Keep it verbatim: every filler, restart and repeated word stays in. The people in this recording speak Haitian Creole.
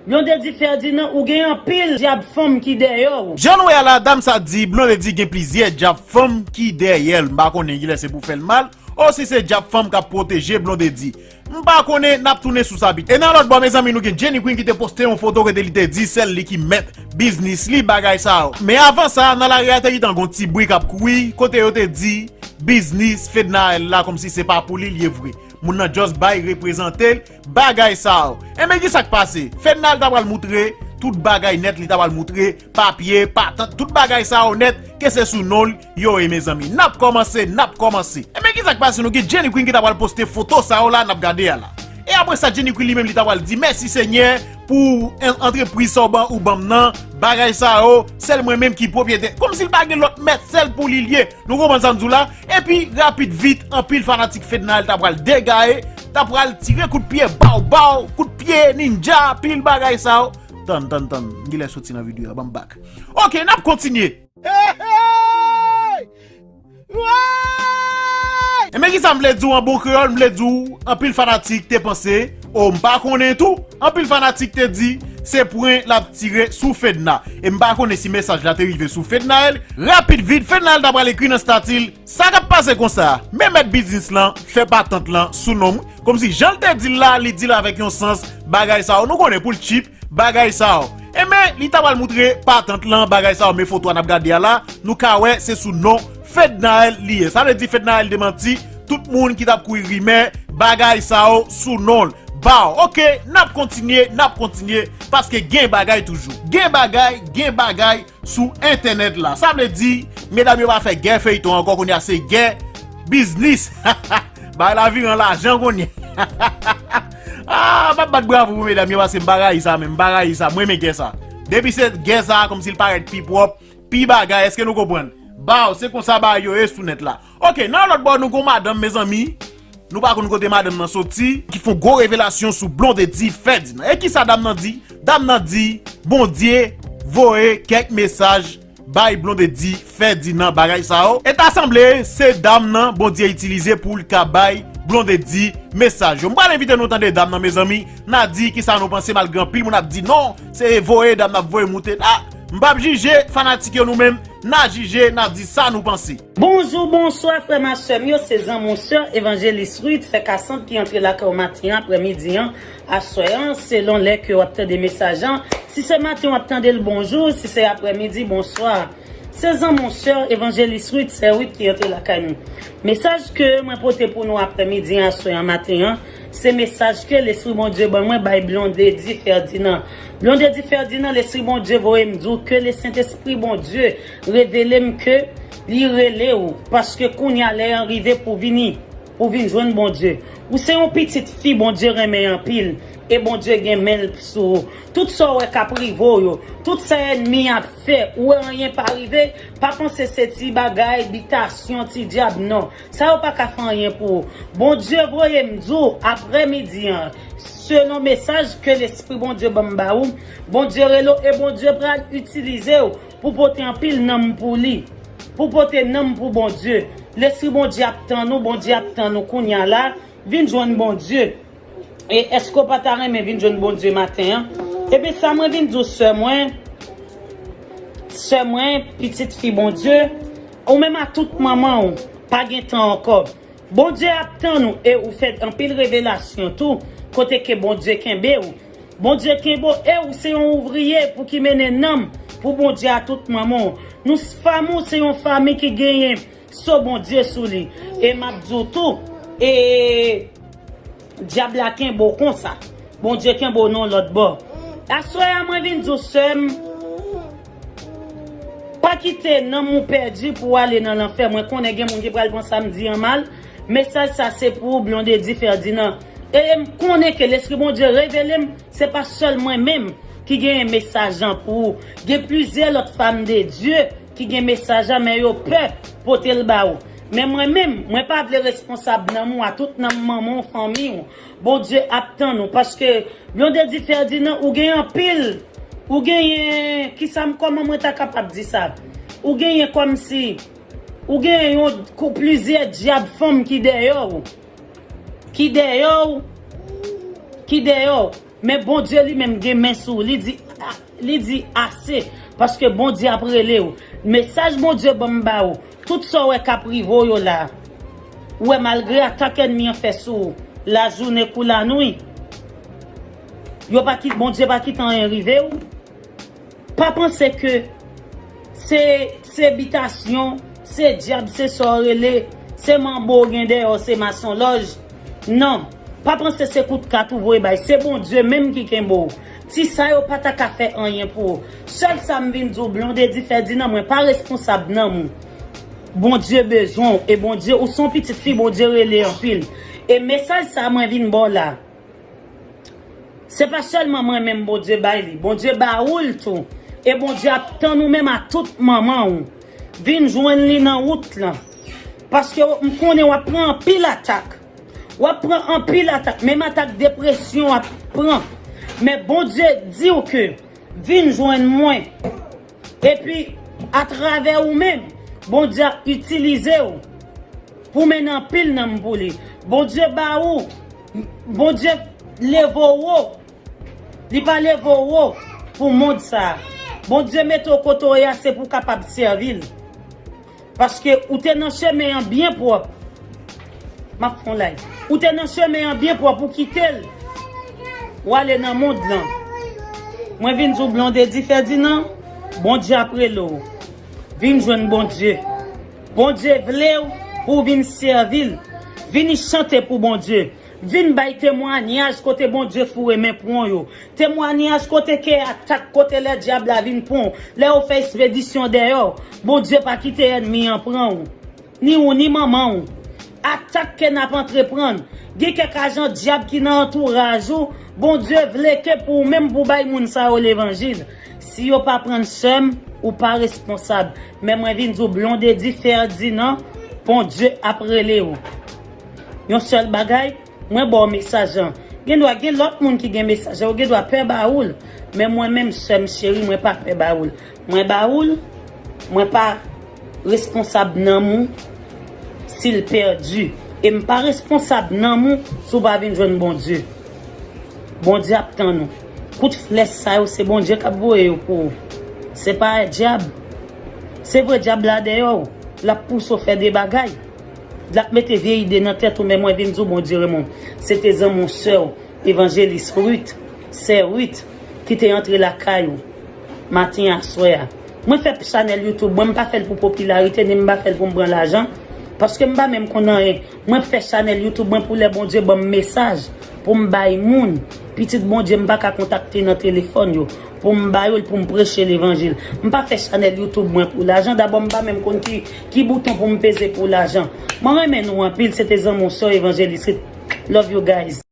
Blondedy Ferdinand, ou gen anpil dyab fanm ki dèyè w. Jan nou wè a la, dam sa di Blondedy gen plizyè dyab fanm ki dèyè l. M pa konnen kilè se pou fè l mal, o si se dyab fanm k ap pwoteje Blondedy. M pa konnen, n ap tounen sou sa pita. E nan lòt bò, mezanmi, nou gen Jenny Queen ki te poste yon foto kote li te di sèl li ki mèt biznis li, bagay sa yo. Men avan sa, nan lari a te gentan gon ti bri k ap kouri, kote yo te di biznis Fednaelle la kòmsi se pa pou li l ye vre. Moun nan just bay reprezante l, bagay sa yo. Enben, ki sa k pase? Fednaelle ta pral moutre tout bagay nèt, li ta pral moutre papye, patant, tout bagay sa yo nèt, ke se sou non l yo ye, mezanmi. N ap kòmanse, n ap kòmanse. Enben, ki sa k pase? Nou gen Jenny Queen ki ta pral poste foto sa yo la, n ap gade a la. E apre sa, Jenny Queen li menm, li ta pral di, mèsi Senyè pou an- antrepriz sa w ban, ou ban m nan, bagay sa yo, sèl mwen menm ki pwopyetè. Kòmsi l pa gen lòt mèt, sèl pou li l ye. Nou konprann sa m di w la? Epi, rapid vit, anpil fanatik Fednaelle ta pral degaye, ta pral tire kout pye, baw, baw, kout pye, ninja, pil bagay sa yo. Tann, tann, tann, m genlè soti nan videyo a, ban m bak. Oke, n ap kontinye. Hey, hey! Woy! Enben, ki sa m vle di w an bon kreyòl? M vle di w, anpil fanatik te panse, o, m pa konnen tou, anpil fanatik te di, se pwen l ap tire sou Fedna. E m pa konnen si mesaj la te rive sou Fednaelle. Rapid vit, Fednaelle ta pral ekri nan stati l, sa k ap pase konsa? Men mèt biznis lan fè patant lan sou non m. Kòmsi jan l te di l la, li di l avèk yon sans, bagay sa yo, nou konnen pou l cheap, bagay sa yo. Enben, li ta pral moutre patant lan, bagay sa yo, men foto a n ap gade a la, nou ka wè se sou non Fednaelle li ye. Sa vle di Fednaelle demanti tout moun ki t ap kouri rimè, bagay sa yo sou non l. Baw, oke, n ap kontinye, n ap kontinye, paske gen bagay toujou. Gen bagay, gen bagay sou entènèt la. Sa vle di, medam yo pa fè gè feyton ankò, kounye a se gè biznis. Bagay la vire an lajan kounye. Ah, m ap bat bravo pou medam yo, paske m pa rayi sa menm, m pa rayi sa, mwen renmen gè sa. Depi se gè sa, kòmsi l parèt pi pwòp, pi bagay, èske nou konprann? Baw, se konsa bagay yo ye sou nèt la. Oke, nan lòt bò, nou gon madanm, mezanmi. Nou pa konn kote madanm nan soti, ki fè yon gwo revelasyon sou Blondedy Ferdinand. E kisa dam nan di? Dam nan di, Bondye voye kèk mesaj bay Blondedy Ferdinand, bagay sa yo. E ta sanble se dam nan Bondye itilize pou l ka bay Blondedy mesaj yo. M pral envite nou tande dam nan, mezanmi. N a di kisa nou panse, malgre anpil moun ap di non, se voye dam nan ap voye moute. Ah, m p ap jije, fanatik yo nou menm, n a jije, n a di sa nou panse. Bonjou, bonswa, frè m a sè m yo, se zanmi w sè Evanjelis Ruth, sè Kasant ki antre lakay w maten an, aprèmidi an, aswè an, selon lè ke w ap tande mesaj an. Si se maten w ap tande l, bonjou, si se aprèmidi, bonswa. Se zanmi w sè Evanjelis Ruth, sè Ruth ki antre lakay nou. Mesaj ke mwen pote pou nou aprèmidi an, aswè an, maten an, se mesaj ke Lespri Bondye ban mwen bay Blondedy Ferdinand. Blondedy Ferdinand, Lespri Bondye voye m di w ke Lesentespri Bondye revele m ke li rele w, paske kounye a lè an rive pou vini, pou vin jwenn Bondye. Ou se yon pitit fi Bondye renmen anpil, e Bondye gen men l sou ou. Tout sa w wè k ap rive w yo, tout sa ènmi ap fè, ou wè anyen pa rive, pa panse se ti bagay, bitasyon, ti dyab, non. Sa yo pa ka fè anyen pou ou. Bondye voye m di w, aprèmidi an, selon mesaj ke Lespri Bondye ban m ba ou, Bondye rele w e Bondye pral itilize w pou pote anpil nanm pou li, pou pote nanm pou Bondye. Lespri Bondye ap tann ou, Bondye ap tann ou kounye a la, vin jwenn Bondye. E èske w pa ta renmen vin jwenn Bondye maten an? Ebyen, sa mwen vin di w, sè mwen, sè mwen, pitit fi Bondye, ou menm a tout manman w, pa gen tan ankò. Bondye ap tann ou e ou fè anpil revelasyon tou, kote ke Bondye kenbe w. Bondye kenbe w e ou se yon ouvriye pou ki mennen nanm pou Bondye a tout manman w. Nou fanmi w se yon fanmi ki genyen so Bondye sou li. E m ap di w tou, e dyab la kenbe w konsa. Bondye kenbe w nan yon lòt bò. Aswè a mwen vin di w sè m, pa kite nanm ou pèdi pou w ale nan lanfè. Mwen konnen gen moun ki pral pran sa m di an mal. Mesaj sa se pou ou, Blondedy Ferdinand. E m konnen ke Lespri Bondye revele m, se pa sèl mwen menm ki genyen mesaj lan pou ou. Gen plizyè lòt fanm de Dye ki gen mesaj la, men yo pè pote l ba ou. Men mwen menm, mwen pa vle responsab nanm ou a tout nanm manman w, fanmi w. Bondye ap tann ou, paske Blondedy Ferdinand, ou gen anpil, ou genyen, kisa m, kòman mwen ta kapab di sa? Ou genyen kòmsi, ou genyen yon kou- plizyè dyab fanm ki dèyè w, ki dèyè w, ki dèyè w. Men Bondye li menm gen men sou ou. Li di, li di ase, paske Bondye ap rele w. Mesaj Bondye ban m ba ou, tout sa w wè k ap rive w yo la, ou wè malgre atak ènmi an fè sou ou, lajounen kou lanwi, yo pa kit, Bondye pa kite anyen rive w. Pa panse ke se, se bitasyon, se dyab, se sa w rele, se manbo w gen dèyè w, se masonlòj. Non, pa panse se kout kat ou voye bay, se Bondye menm ki kenbe w. Ti sa yo pa ta ka fè anyen pou ou. Sèl sa m vin di w, Blondedy Ferdinand, mwen pa responsab nanm ou. Bondye bezwen w, e Bondye, ou se yon pitit fi, Bondye rele anpil. E mesaj sa mwen vin ba w la, se pa sèlman mwen menm Bondye bay li. Bondye ba ou l tou. E Bondye ap tann ou menm a tout manman ou. Vin jwenn li nan wout lan. Paske m konnen w ap pran anpil atak. W ap pran anpil atak. Menm atak depresyon w ap pran. Men Bondye di w ke vin jwenn mwen. Epi, atravè ou menm, Bondye ap itilize w pou mennen anpil nanm pou li. Bondye ba ou, Bondye leve w wo. Li pa leve w wo pou mond sa a. Bondye mete w kote w ye a, se pou w kapab sèvi l. Paske ou te nan chemen an byen pwòp. M ap fè yon live. Ou te nan chemen an byen pwòp, ou kite l. Ou ale nan mond lan. Mwen vin di w Blondedy Ferdinand, Bondye ap rele w. Vin jwenn Bondye. Bondye vle w pou w vin sèvi l. Vini chante pou Bondye. Vin bay temwanyaj kote Bondye foure men pran w yo. Temwanyaj kote ke atak, kote lè dyab la vin pran w. Lè yo fè ekspedisyon dèyè w, Bondye pa kite ènmi an pran w. Ni ou, ni manman w. Atak ke n ap antreprann. Gen kèk ajan dyab ki nan antouraj ou. Bondye vle ke pou ou menm pou w bay moun sa yo levanjil. Si yo pa pran sè m, ou pa responsab. Men mwen vin di w Blondedy Ferdinand, Bondye ap rele w. Yon sèl bagay, mwen ba w mesaj lan. Gen dwa gen lòt moun ki gen mesaj lan, yo gen dwa pè ba ou l. Men mwen menm, sè m cheri, mwen pa pè ba ou l. Mwen ba ou l, mwen pa responsab nanm ou si l pèdi. E m pa responsab nanm ou si w pa vin jwenn Bondye. Bondye ap tann ou. Kout flèch sa yo, se Bondye k ap voye yo pou ou. Se pa dyab. Se vre dyab la dèyè w. L ap pouse w fè de bagay. L ap mete vye ide nan tèt ou, men mwen vin di w Bondye renmen w. Se te zanmi w, sè w, evanjelis Ruth, sè Ruth, ki te antre lakay ou maten aswè a. Mwen fè chanèl YouTube, mwen m pa fè l pou popilarite, ni m pa fè l pou m pran lajan, paske m pa menm konn anyen. Mwen fè chanèl YouTube mwen pou lè Bondye ban m mesaj pou m bay moun. Pitit Bondye m pa ka kontakte nan telefòn yo pou m ba yo l pou m preche levanjil. M pa fè chanèl YouTube mwen pou lajan. Dabò m pa menm konn ki, ki bouton pou m peze pou lajan. Mwen renmen nou anpil, se te zanmi w sè w evanjelis Ruth. Love you guys.